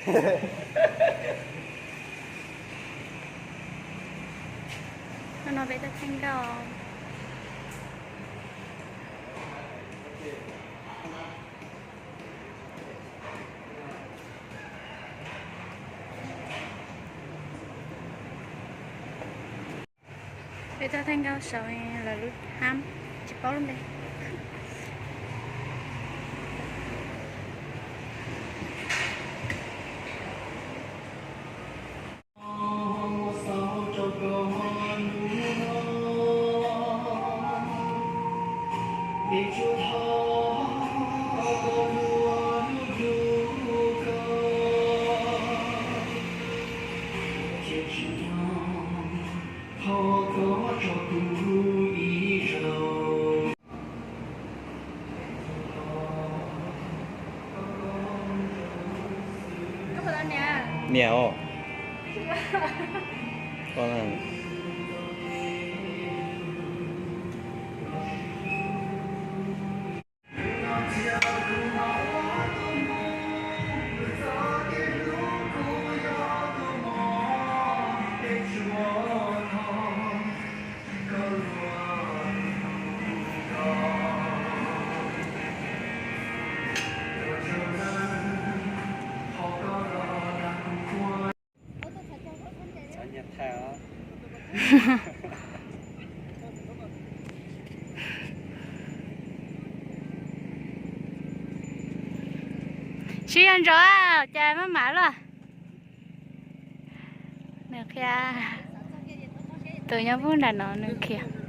Hnub no peb tuaj thaij nkauj. Peb tuaj thaij nkauj saum lawv lub hab, tsis paub lub npe. Niam os. Sib yog ntsoov, cas maj mam luaj. Nws qhia, tus nyob puag nram no nws qhia.